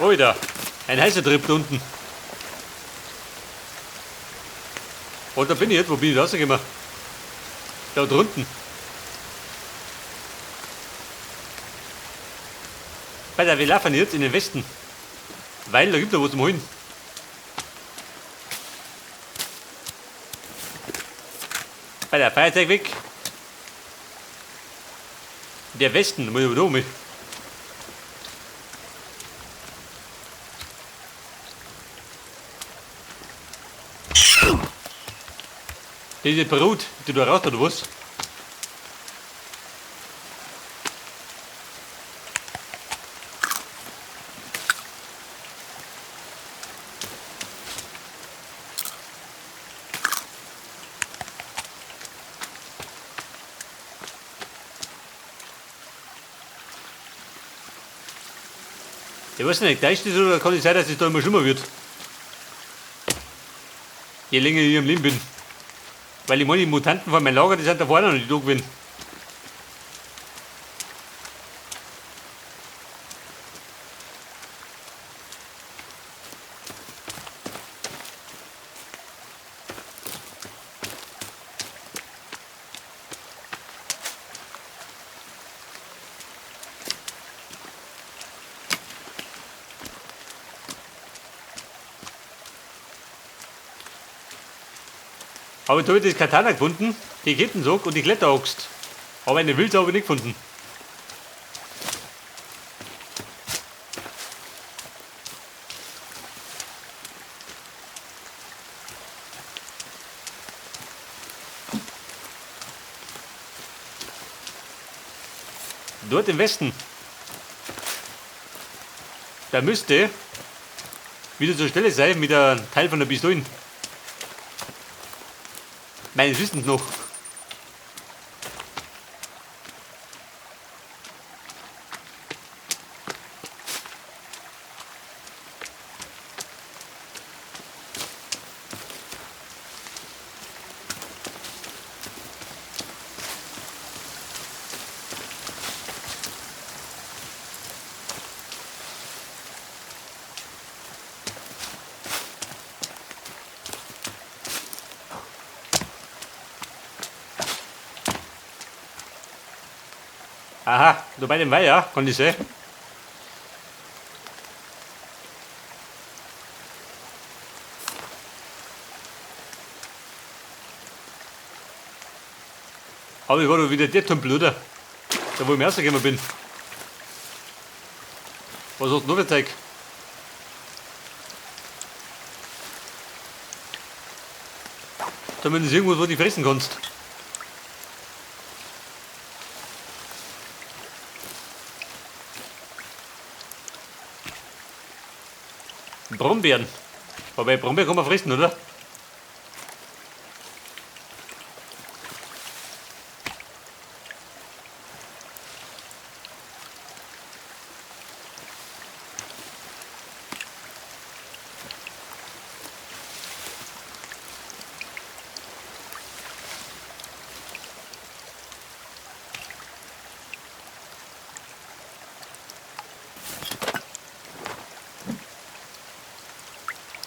Oida, ein heißer Trip da unten. Und da bin ich jetzt, wo bin ich rausgekommen? Da drunten. Bei der wir laufen jetzt in den Westen. Weil da gibt es was zum Holen. Bei der Feuerzeug weg. Der Westen, muss ich da mit. Diese Brut, die du raus oder was? Ich weiß nicht, täuscht das oder kann es sein, dass es da immer schlimmer wird? Je länger ich im Leben bin. Weil ich meine, die Mutanten von meinem Lager, die sind da vorne noch nicht da gewesen. Aber da habe ich das Katana gefunden, die Kettensack und die Kletteraxt. Aber eine Wildsau habe ich nicht gefunden. Dort im Westen. Da müsste wieder zur Stelle sein mit einem Teil von der Pistole. Meines Wissens noch. Aha, da bei dem Weiher, kann ich sehen. Aber ich war doch wieder der Tempel, oder? Da wo ich rausgekommen bin. Was hast du noch für Zeug? Zumindest irgendwas, wo du fressen kannst. Brombeeren. Wobei Brombeeren kann man fressen, oder?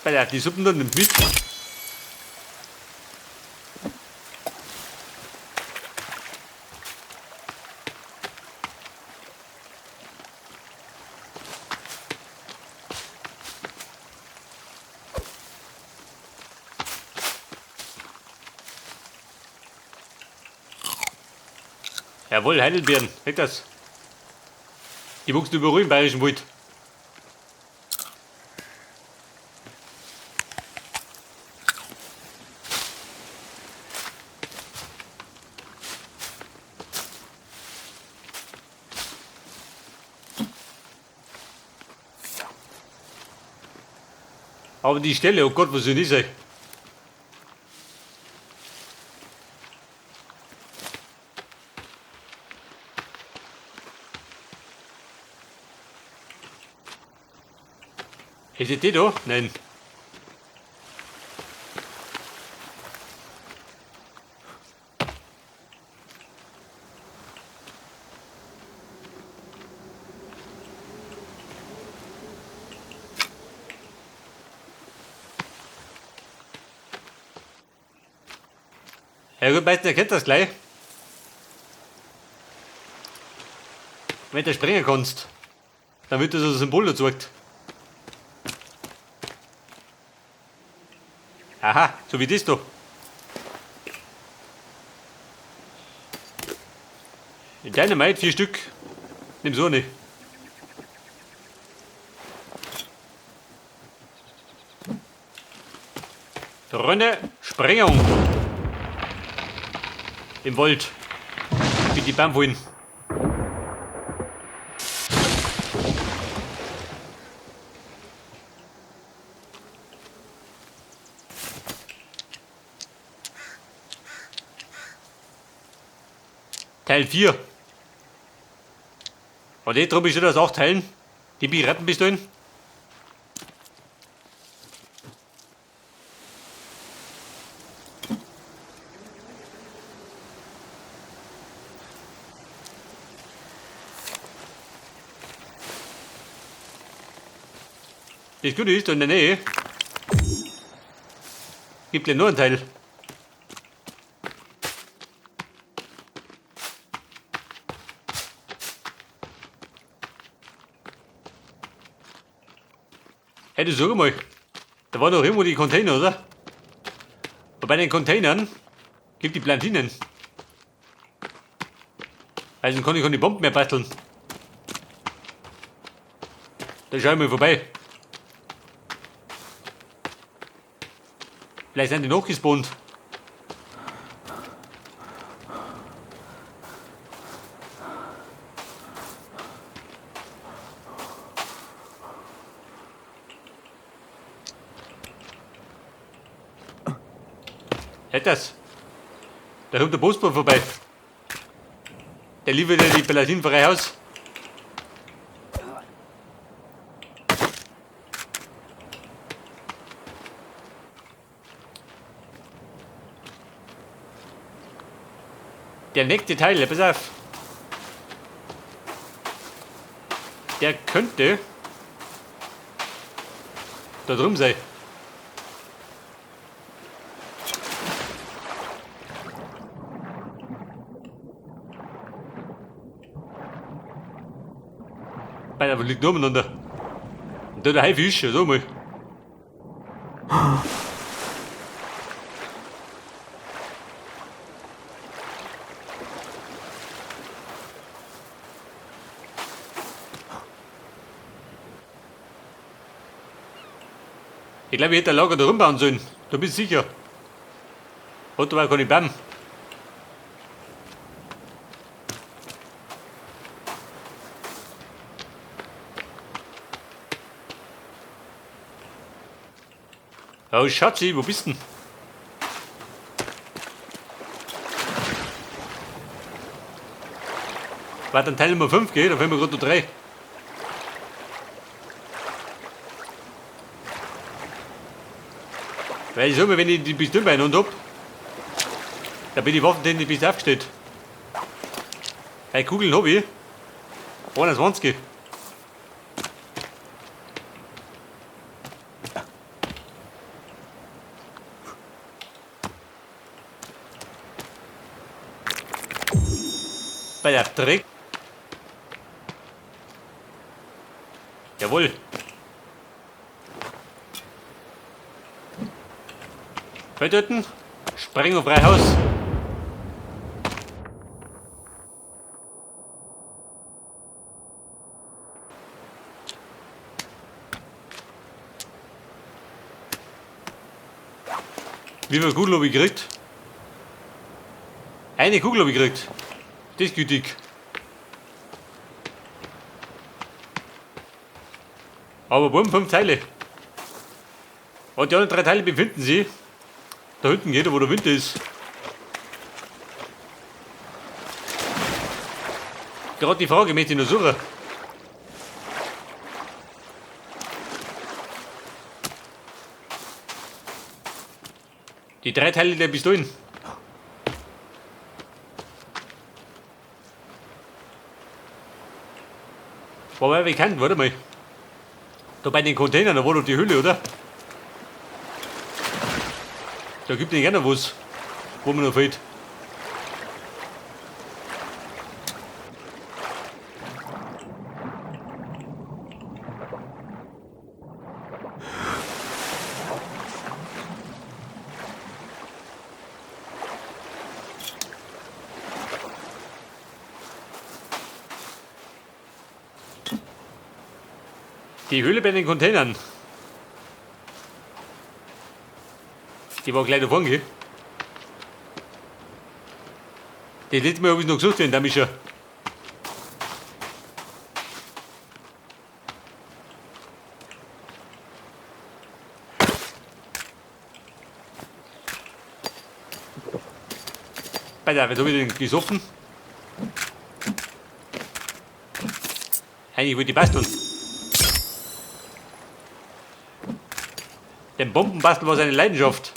Ja, die Suppen dann nimmt mit. Jawohl, Heidelbeeren, weg das. Die wuchsen überall im Bayerischen Wald. Aber die Stelle, oh Gott, was soll das sein? Ist die da? Nein. Ja gut, meistens erkennt das gleich. Wenn du springen kannst, dann wird das ein Symbol gezeigt. Aha, so wie das da. In Dynamite 4 Stück. Nimm so eine. Freunde, Sprengung. Im Wald. Wie die Baum. Teil 4. Und die drum besteht aus 8 Teilen. Die Piratenpistolen. Das Gute ist, da in der Nähe gibt ja nur einen Teil. Hey, du sag mal, da waren doch irgendwo die Container, oder? Und bei den Containern gibt die Plantinen. Also kann ich keine Bomben mehr basteln. Da schau ich mal vorbei. Vielleicht sind die noch gespawnt. Hätt das. Da kommt der Postbote vorbei. Der liefert ja die Paladin frei aus. Der nächste Teil, pass auf. Der könnte da drüben sein. Beide aber liegt umeinander. Und da der Haifisch, so mal. Ich glaube, ich hätte ein Lager da rumbauen sollen. Da bist du sicher. Hat aber auch keine Bäume. Oh Schatzi, wo bist denn? Warte, dann Teil Nummer 5 geht, da fehlen wir gerade noch 3. Weil ich sag mal, wenn ich die Pistole beieinander hab, da bin die Waffen die bist aufgestellt. Weil Kugeln hab ich. 21. Bei der Dreck. Jawohl. Töten. Sprengung frei Haus. Wie viel Kugel hab ich gekriegt? Eine Kugel hab ich gekriegt. Das ist gütig. Aber bumm, 5 Teile. Und die anderen 3 Teile befinden sich da hinten geht, wo der Wind ist. Gerade die Frage möchte ich noch suchen. Die 3 Teile der Pistolen. Wobei wir kennen, warte mal. Da bei den Containern, da war doch die Hülle, oder? Da gibt es nicht gerne was, wo mir noch fehlt. Die Höhle bei den Containern. Die war gleich da vorne, gell? Das letzte Mal habe ich noch gesucht, den Damischer. Bei der, was habe ich denn gesoffen? Eigentlich wollte ich basteln. Denn Bombenbasteln war seine Leidenschaft.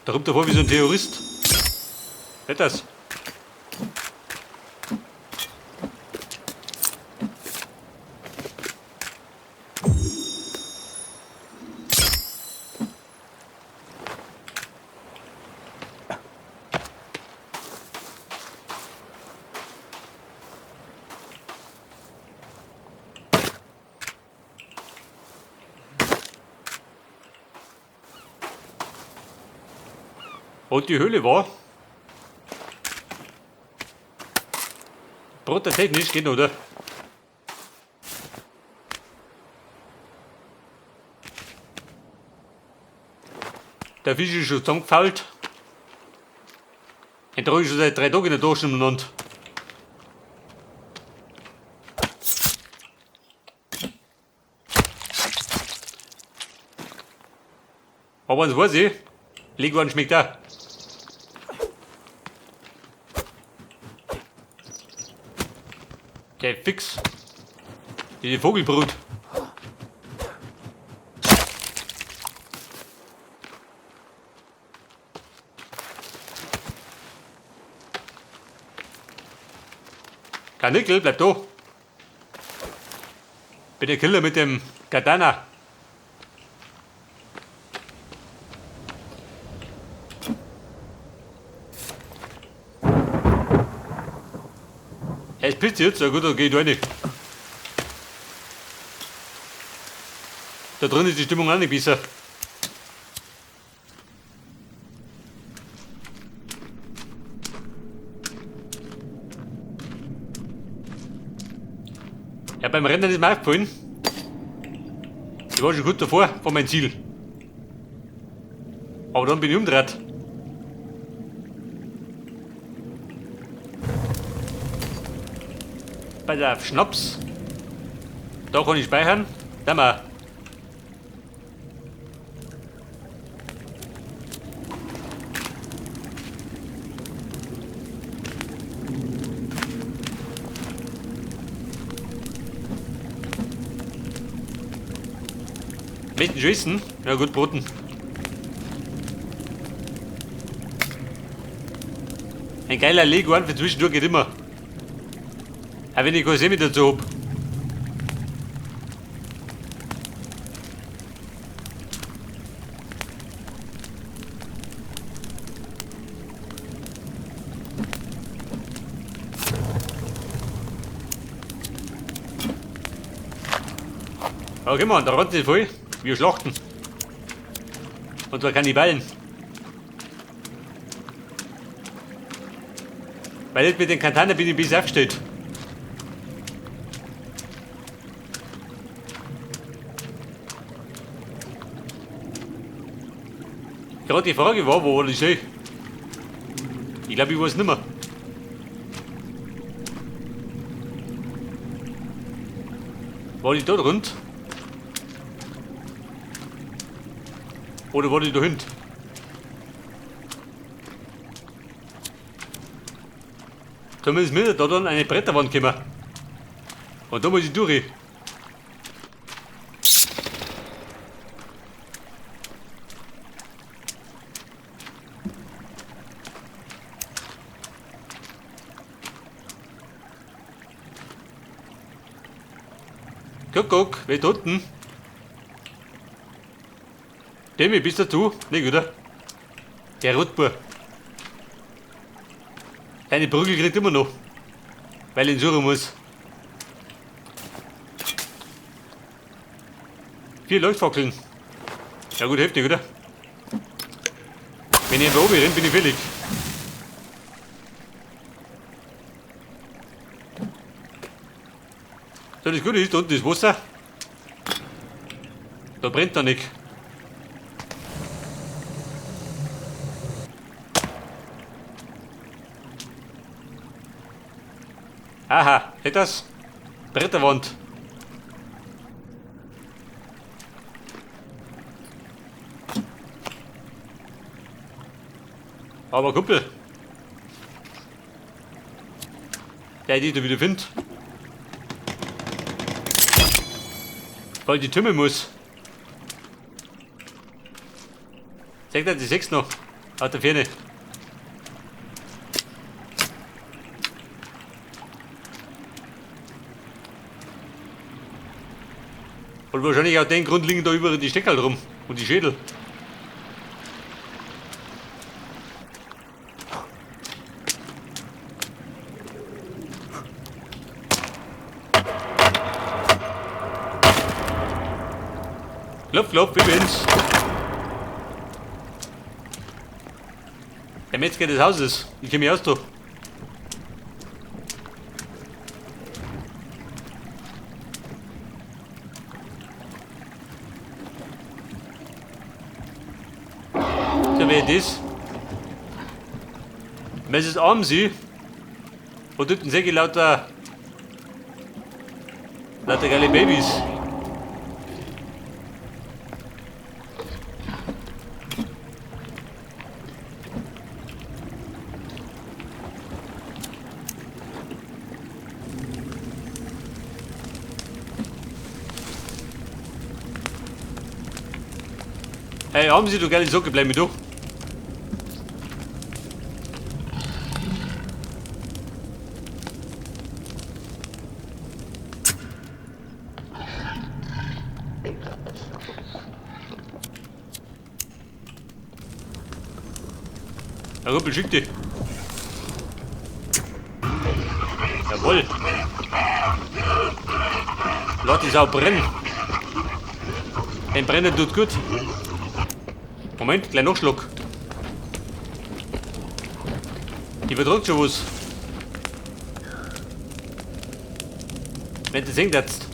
Da kommt er vor wie so ein Terrorist. Nicht das? Und die Höhle war technisch geht, oder? Der Fisch ist schon zusammengefault. Den trage ich schon seit 3 Tagen in der Tasche umeinander. Aber eins weiß ich, Leguan schmeckt auch. Der fix. Die Vogelbrut. Karnickel, bleib da. Bin der Killer mit dem Katana. Er ist Pilze jetzt, ja gut, dann geh ich da rein. Da drin ist die Stimmung auch nicht besser. Ja, beim Rennen ist mir aufgefallen, ich war schon gut davor, vor meinem Ziel. Aber dann bin ich umgedreht. Bei der Schnaps. Da kann ich speichern. Da mal. Möchten schon essen? Ja gut, Broten. Ein geiler Leguan für zwischendurch geht immer. Auch wenn ich kein Semi dazu hab. Okay, Mann, da rennt sie voll. Wir schlachten. Und zwar Kannibalen. Weil nicht mit den Katana bin ich bis aufgestellt. Gerade die Frage war, wo war die Scheu? Ich glaube, ich weiß nicht mehr. War die da rund? Oder war die da hinten? Zumindest mir da dann eine Bretterwand gekommen. Und da muss ich durch. Guck, guck, wer ist unten? Demi, bist du dazu? Nicht, oder? Der Rotbur. Deine Prügel kriegt immer noch. Weil ich ihn suchen muss. 4 Leuchtfackeln. Ja gut, heftig, oder? Wenn ich einfach oben renne, bin ich fällig. So, das Gute ist, da unten ist Wasser. Da brennt da nicht. Aha, seht das? Bretterwand. Aber Kumpel, der die da wieder findet. Weil die Tümmel muss. Zeigt er die 6 noch. Aus der Ferne. Und wahrscheinlich aus dem Grund liegen da überall die Steckerl rum. Und die Schädel. Klopf, klopf, ich bin's. Der Metzger des Hauses. Ich kenn mich aus da. So, wer ist das? Mrs. Armsy. Und unten sehe ich lauter geile Babys. Hey, haben Sie, du geile Socke, bleib mir durch. Herr Ruppel, schick dich. Jawohl. Lass die Sau brennen. Den Brennen tut gut. Moment, gleich noch Schluck. Die verdrückt schon was. Wenn du singt jetzt.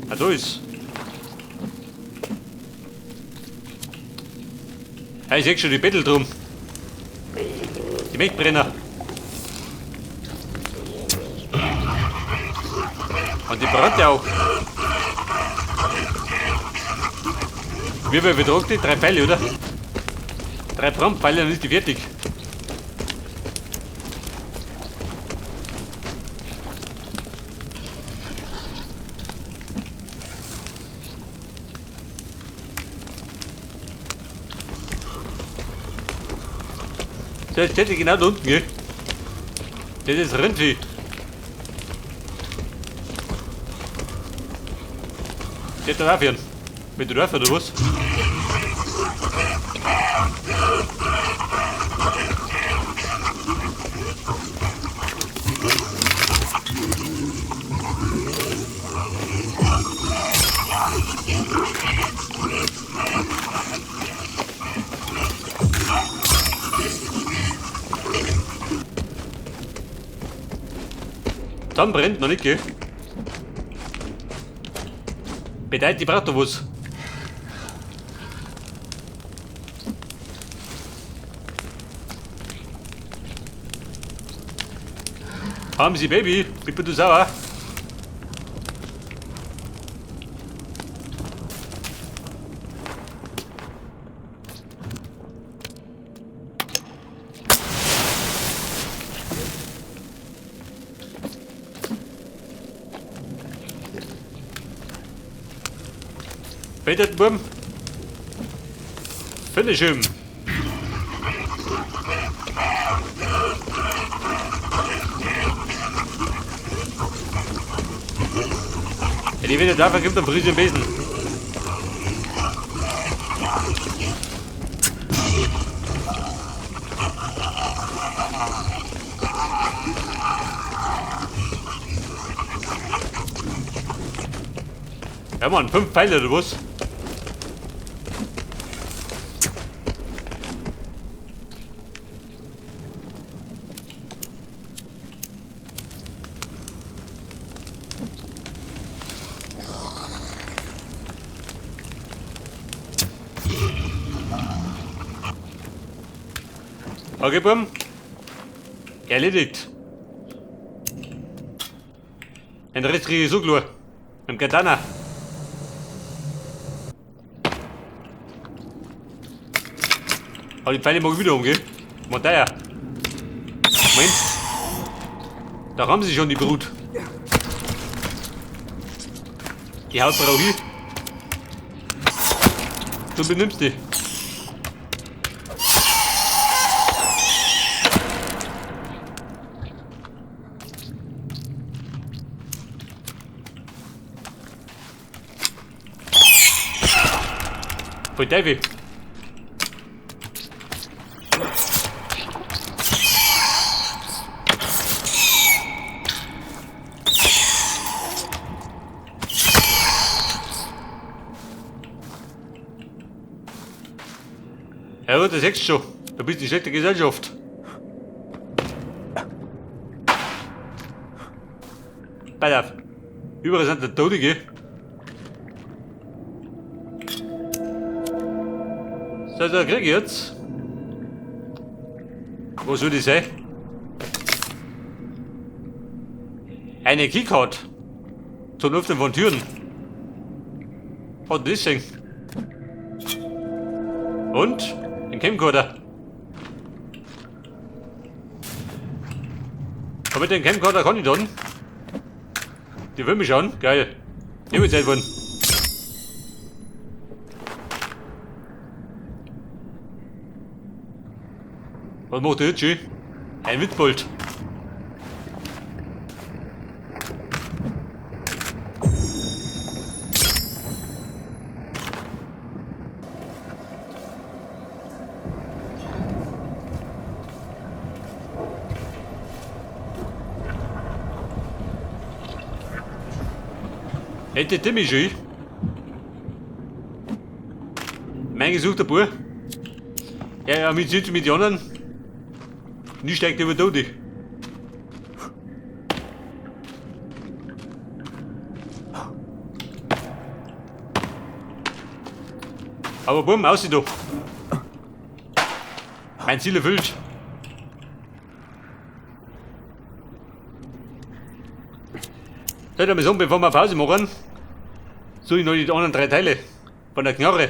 Ah, da ist. Ja, ich seh schon die Bettel drum. Die Milchbrenner. Und die brennt ja auch. Wie viel betrug die? 3 Pfeile, oder? 3 Brandpfeile, dann ist die fertig. So, jetzt steht die genau da unten, gell? Das ist Rindvieh. Steht da aufhören. Mit der Dörfer oder was? Dann brennt noch nicht, gell? Bedeutet, die braucht doch was. Haben Sie Baby? Bist du sauer? Peter Wurm. Finish him. Ja, die wieder dafür gibt, dann frisch den Besen. Ja Mann, 5 Pfeile oder was? Okay, Buben. Erledigt. Den Rest kriege ich so klar. Mit dem Katana. Aber die Pfeile mag ich wieder umgehen. Monteia. Moment. Da haben sie schon die Brut. Die haut brauch ich. Du benimmst dich. Voll Teufel. Ja gut, das siehst du schon. Du bist in schlechter Gesellschaft. Pass auf. Überall sind der Todige. So, da krieg ich jetzt. Wo soll die sein? Eine Keycard. Zum Öffnen von Türen. Hat das denn? Und? Ein Camcorder. Aber mit dem Camcorder kann ich dann. Die will mich an. Geil. Ich will Zeit. Was macht der jetzt schon? Ein Witzbold. Hätte der mich schon? Mein gesuchter Bub. Ja, ja, mit sind mit den anderen. Nie steigt über Tode. Aber bumm, aussieht doch. Mein Ziel erfüllt. Soll ich mal sagen, bevor wir Pause machen, suche ich noch die anderen drei Teile von der Knarre.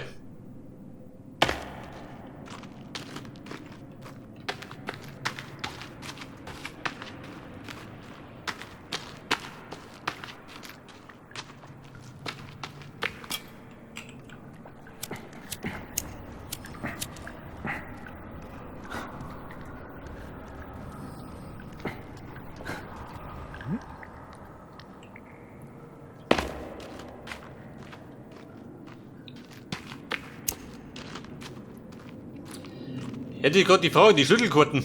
Hätte ich gerade die Frage, die Schlüsselkarten.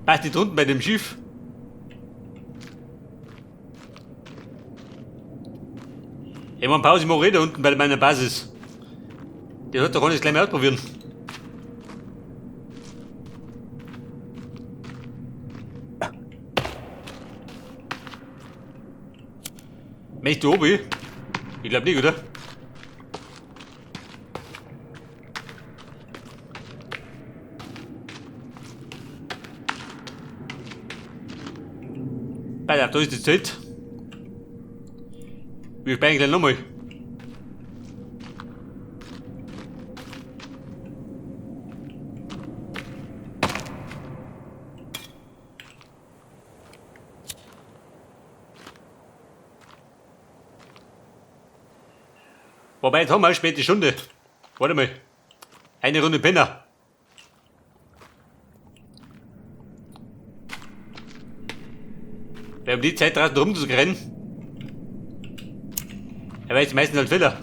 Passt die drunten bei dem Schiff? Ich mach Pause, ich mach eh da unten bei meiner Basis. Die hat doch alles gleich mal ausprobieren. Möchtest du oben? Ich glaub nicht, oder? Pass auf, da ist das Zelt. Wir speichern gleich nochmal. Wobei, jetzt haben wir späte Stunde. Warte mal. Eine Runde Penner. Wir haben die Zeit draußen rumzurennen. Er weiß meistens halt Fehler.